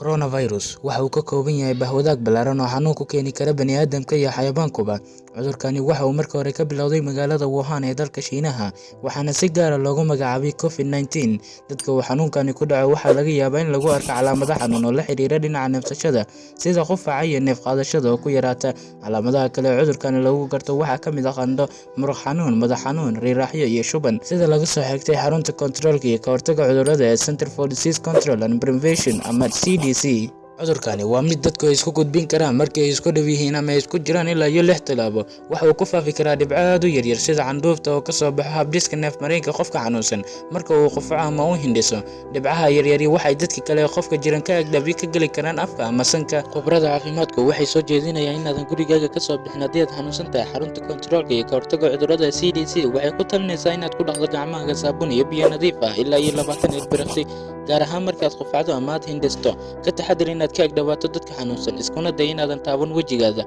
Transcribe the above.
Coronavirus waxa uu ka kooban yahay bahwadaag ballaaran oo xanuun ku keeni kara bani'aadamka iyo xayawaankuba. Cudurkani waxa uu markii hore ka bilowday magaalada Wuhan ee dalka Shiinaha, waxaana si gaar ah loogu magacaabay COVID-19. Dadka uu xanuunkani ku dhaco waxaa laga yaabaa in lagu arko calaamado xanuun oo la xiriira dhinaca neefsashada, sida qufaca iyo neef qaadashada oo ku yaraata. Calaamadaha kale ee cudurkani lagu garto waxaa ka mid ah qandho, muruq xanuun, madax xanuun, riiraaxyo iyo shuban. Sida laga soo xigtay xarunta Koontaroolka iyo Ka Hortagga Cudurrada ee Center for Disease Control and Prevention ama CDC. Cudurkani waa mid dadku ay isku gudbin karaan markii ay isku dhow yihiin ama ay isku jiraan ilaa iyo 6 tallaabo. Waxa uu ku faafi karaa dhibco aad u yaryar sida candhuufta oo ka soo baxo habdhiska neef-mareenka qofka xanuunsan marka uu qufaco ama uu hindhiso. Dhibcaha yaryari waxay dadka kale ee qofka jiran ka agdhabi ka geli karaan afka ama sanka. Khubarada caafimaadku waxay soo jeedinayaan inaadan gurigaaga ka soo bixin haddii aad xanuunsan tahay. Xarunta Koontaroolka iyo Ka Hortagga Cudurrada CDC waxay ku talinaysaa inaad ku dhaqdo gacmahaaga saabuun iyo biyo nadiif ah ilaa iyo 20 ilbiriqsi, gaar ahaan markaad qufacdo ama aad hindhisto. Ka taxaddar inaad ka ag dhawaato dadka xanuunsan, iskuna day inaadan taaban wejigaada.